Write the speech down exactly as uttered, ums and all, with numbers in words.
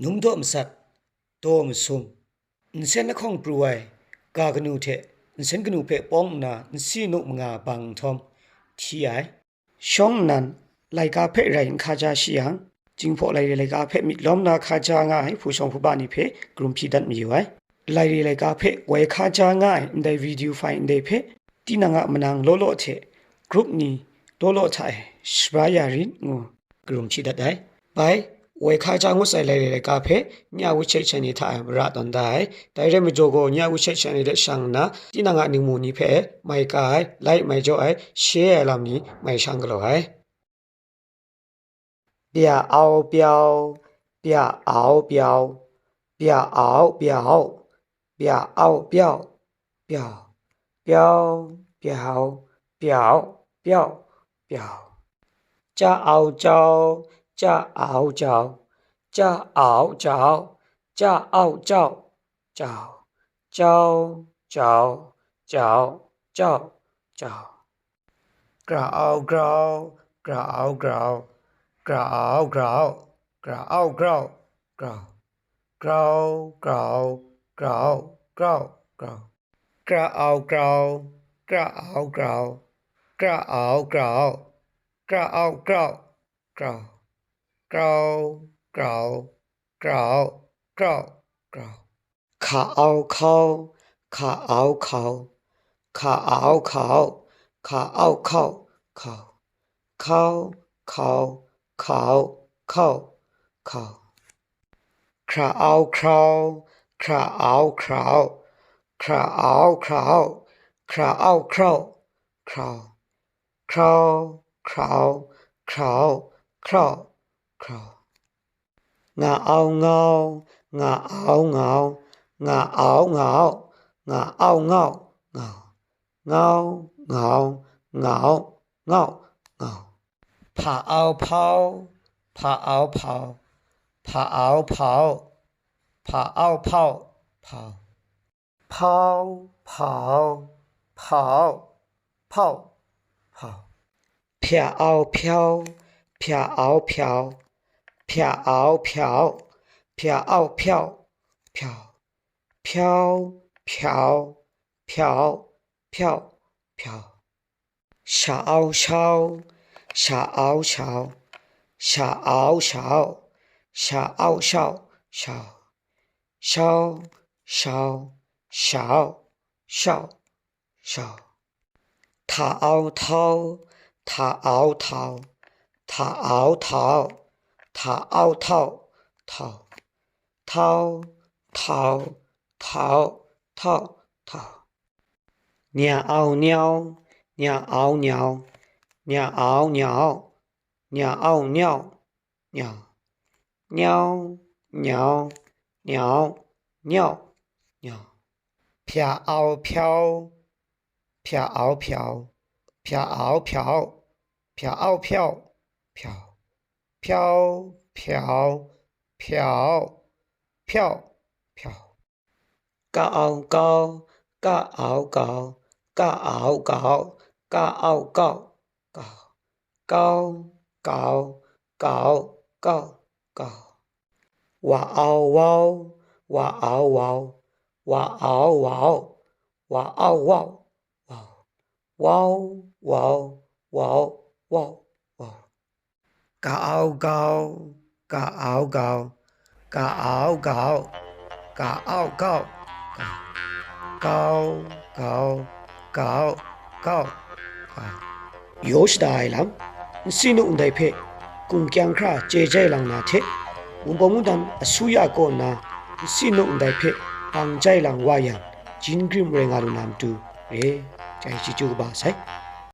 num daw masat, daw masum, nsen lahkawng pru ai ga kanu hte nsen kanu hpe pawng nna nsi nu manga bang nhtawm hti ai. Shawng nnan, laika hpe rai n hkaja shi yang, Jinghpaw Lairi laika hpe myit lawm na hkaja nga ai hpu shawng hpu ba ni hpe karum hpyi dat mayu ai. Lairi laika hpe woi hkaja nga ai ndai video file ndai hpe, tinang a manang law law hte grup ni law law hta e shabai ya rit ngu karum hpyi dat ai. Bai, woi hkaja ngut sai Lairi laika hpe, nye a WeChat channel hta e mara tawn da ai. Dai rai majaw gaw, nye a WeChat channel de shang nna, tinang a ningmu ni hpe mai ka ai, like mai jaw ai, share ai lam ni mai shang galaw ai. 表 au 表, 表 au 表, 表 au 表, 表 au 表, 表, 表, 表, 表, 表, 表. 家 au 家, 家 au 家, 家 au 家, 家 au 家, 家, 家, 家, 家, 家. 家 au 家, 家 au 家, 家 au 家, 家 au 家, 家. 家 au 家, 家 au, 家 au, 家, 家. 家 au 家, 家 au 家, 家 au 家, 家 au 家, 家. 家 au 家, 家 au, 家 au, 家. 卡 au 考, 卡 au 考, 卡 au 考, 考. 考, 考, 考, 考, 考. kraw au kraw, kraw au kraw, kraw au kraw, kraw au kraw, kraw. kraw, kraw, kraw, kraw, kraw. ငါ au ငါ, ငါ au ငါ, ငါ au ငါ, ငါ au ငါ, ငါ au ငါ, ငါ au ငါ, ငါ au ငါ, ငါ. 跑 au 跑, 跑 au 跑, 跑 au 跑, 跑 au 跑, 跑. 跑, 跑, 跑, 跑. 漂 au 漂, 漂 au 漂, 漂 au 漂, 漂 au 漂, 漂. 漂, 漂, 漂, 漂, 漂. 小 au 小, 小 au 小, 小 au 小, 小 au 小, 小. 小, 小, 小, 小, 小. 淘 au 淘, 淘 au 淘, 淘 au 淘, 淘 au 淘, 淘. 淘, 淘, 淘, 淘, 淘. 尿 au 尿, 尿 au 尿, 尿 au 尿, 尿 au 尿, 尿. 尿, 尿, 尿, 尿, 尿. 漂 au 漂, 漂 au 漂, 漂 au 漂, 漂 au 漂, 漂. 漂, 漂, 漂, 漂, 漂. 高 au 高, 高 au 高, 高 au 高, 高 au 高, 高. 高, 高, 高, 高, 高. 哇 au 哇, 哇 au 哇, 哇 au 哇, 哇 au 哇, 哇. 哇 au, 哇 au, 哇 au, 哇 au, 哇 au. 高 au 高, 高 au 高, 高 au 高, 高 au 高, 高. 高, 高, 高, 高, 高. ရောရှတားအိုင်လံ, နစီနုတ် အင်္ဂလိပ် ဖဲ ကုံကံခရ ကျဲကျဲလံနာ်ထဲ, ဝန်ပေါ်မှုတံ အစိုးရကော်နာ်, နစီနုတ် အင်္ဂလိပ် ဖဲ ပံကျဲလံဝါယံ, ဂျင်းဂရမ် ရဲငါလူနာမတူရဲ, ကျဲချီကျူကပါဆိုင်.